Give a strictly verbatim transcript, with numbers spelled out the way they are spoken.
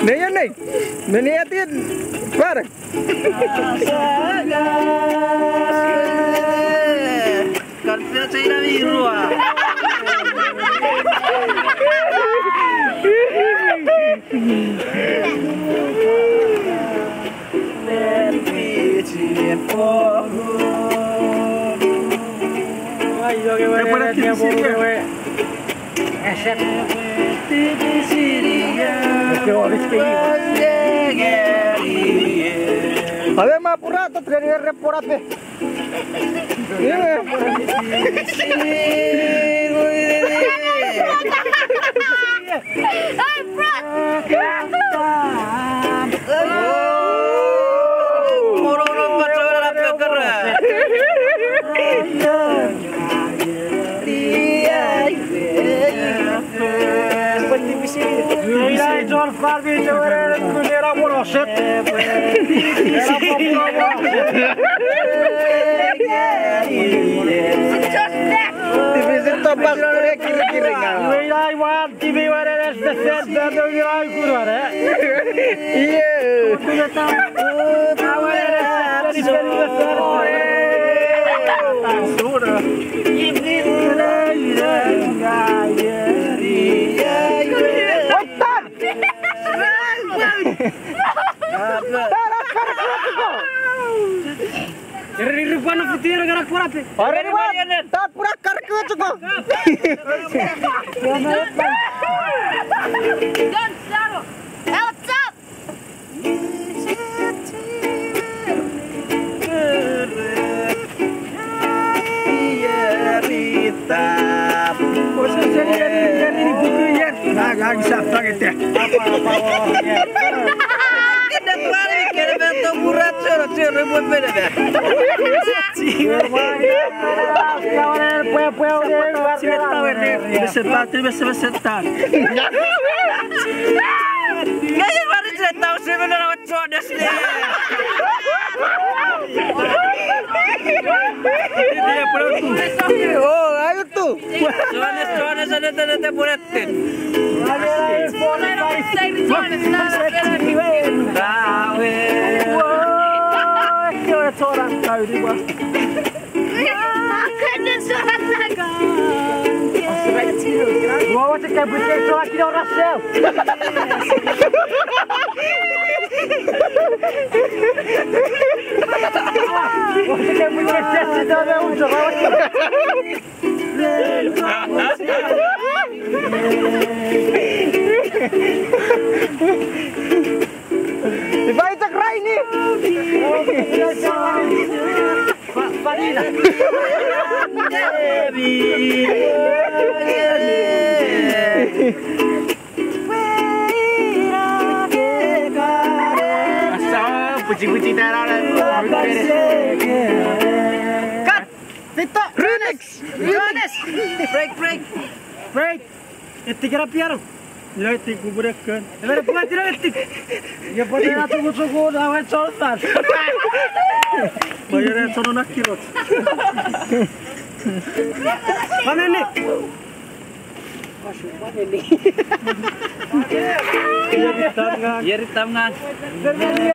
Nei, nei. Meni atin. Parang. Kan pia china mi rua. Ave ma pura tot reni re pura pe. Eri, eri, pwan fiti ena kara purape. Eri, eri, pwan, ta pura kara kuchuko. Don't, don't, don't. Hey, what's up? Oh, ayo tu. Johannes, Johannes, anete, anete, puraten. Ifa itak raini. Asa, puchi, puchi, tarara. Cut. Fito. Remix. Johannes. Break, break. Break. Etik era piano. Ilo etik kukureken. Emere pwati ilo etik. Ia pwati na tuku tuku na wen soltan. Mayere sono nakirot. Maneni. Yeri tamngang. Yeri tamngang.